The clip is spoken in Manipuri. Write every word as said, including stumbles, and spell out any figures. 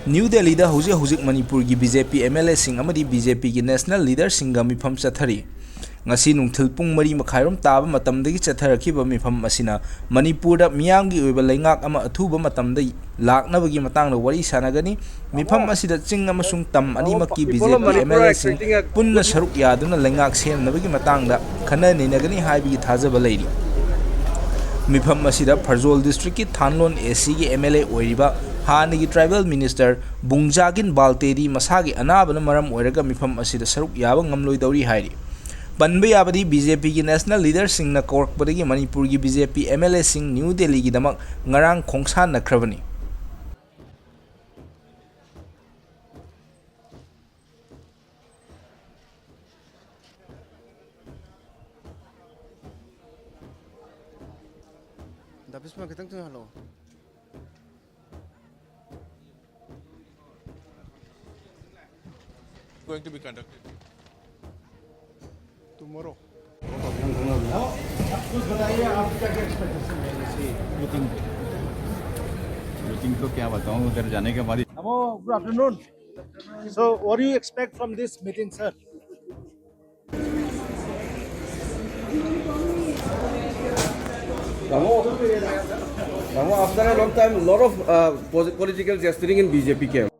ꯅ꯭ꯌꯨ ꯗꯦꯜꯂꯤꯗ ꯍꯧꯖꯤꯛ ꯍꯧꯖꯤꯛ ꯃꯅꯤꯄꯨꯔꯒꯤ B J P M L ꯑꯦꯁꯤꯡ ꯑꯃꯗꯤ ꯕꯤ ꯖꯦ ꯄꯤꯒꯤ ꯅꯦꯁꯅꯦꯜ ꯂꯤꯗꯔꯁꯤꯡꯒ ꯃꯤꯐꯝ ꯆꯠꯊꯔꯤ꯫ ꯉꯁꯤ ꯅꯨꯡꯊꯤꯜ ꯄꯨꯡ ꯃꯔꯤ ꯃꯈꯥꯏꯔꯣꯝ ꯇꯥꯕ ꯃꯇꯝꯗꯒꯤ ꯆꯠꯊꯔꯛꯈꯤꯕ ꯃꯤꯐꯝ ꯑꯁꯤꯅ ꯃꯅꯤꯄꯨꯔꯗ ꯃꯤꯌꯥꯝꯒꯤ ꯑꯣꯏꯕ ꯂꯩꯉꯥꯛ ꯑꯃ ꯑꯊꯨꯕ ꯃꯇꯝꯗ ꯂꯥꯛꯅꯕꯒꯤ ꯃꯇꯥꯡꯗ ꯋꯥꯔꯤ ꯁꯥꯟꯅꯒꯅꯤ꯫ ꯃꯤꯐꯝ ꯑꯁꯤꯗ ꯆꯤꯡ ꯑꯃꯁꯨꯡ ꯇꯝ ꯑꯅꯤꯃꯛꯀꯤ B J P M L ꯑꯦꯁꯤꯡ ꯄꯨꯟꯅ ꯁꯔꯨꯛ ꯌꯥꯗꯨꯅ ꯂꯩꯉꯥꯛ ꯁꯦꯝꯅꯕꯒꯤ ꯃꯇꯥꯡꯗ ꯈꯟꯅ ꯅꯩꯅꯒꯅꯤ ꯍꯥꯏꯕꯒꯤ ꯊꯥꯖꯕ ꯂꯩꯔꯤ꯫ ꯃꯤꯐꯝ ꯑꯁꯤꯗ ꯐꯔꯖꯣꯜ ꯗꯤꯁꯇ꯭ꯔꯤꯛꯀꯤ ꯊꯥꯟꯂꯣꯟ ꯑꯦ ꯁꯤꯒꯤ ꯑꯦꯝ ꯑꯦꯜ ꯑꯦ ꯑꯣꯏꯔꯤꯕ ꯍꯥꯟꯅꯒꯤ ꯇ꯭ꯔꯥꯏꯕꯦꯜ ꯃꯤꯅꯤꯁꯇꯔ ꯕꯨꯡꯖꯥꯒꯤꯟ ꯕꯥꯜꯇꯦꯗꯤ ꯃꯁꯥꯒꯤ ꯑꯅꯥꯕꯅ ꯃꯔꯝ ꯑꯣꯏꯔꯒ ꯃꯤꯐꯝ ꯑꯁꯤꯗ ꯁꯔꯨꯛ ꯌꯥꯕ ꯉꯝꯂꯣꯏꯗꯧꯔꯤ ꯍꯥꯏꯔꯤ꯫ ꯄꯟꯕ ꯌꯥꯕꯗꯤ, ꯕꯤ ꯖꯦ ꯄꯤꯒꯤ ꯅꯦꯁꯅꯦꯜ ꯂꯤꯗꯔꯁꯤꯡꯅ ꯀꯧꯔꯛꯄꯗꯒꯤ ꯃꯅꯤꯄꯨꯔꯒꯤ B J P M L new ꯅ꯭ꯌꯨ ꯗꯦꯜꯂꯤꯒꯤꯗꯃꯛ ꯉꯔꯥꯡ ꯈꯣꯡꯁꯥꯟꯅꯈ꯭ꯔꯕꯅꯤ꯫ ꯗꯥ ꯕꯤꯁꯃ, ꯈꯤꯇꯪ ꯊꯨꯅ ꯍꯜꯂꯛꯑꯣ꯫ Going to be conducted tomorrow. Meeting, meeting तो क्या बताऊं, उधर जाने के बाद ही Hello, good afternoon. So, what do you expect from this meeting, sir? Ramo, Ramo, after a long time, lot of uh, posi- political gesturing in B J P camp.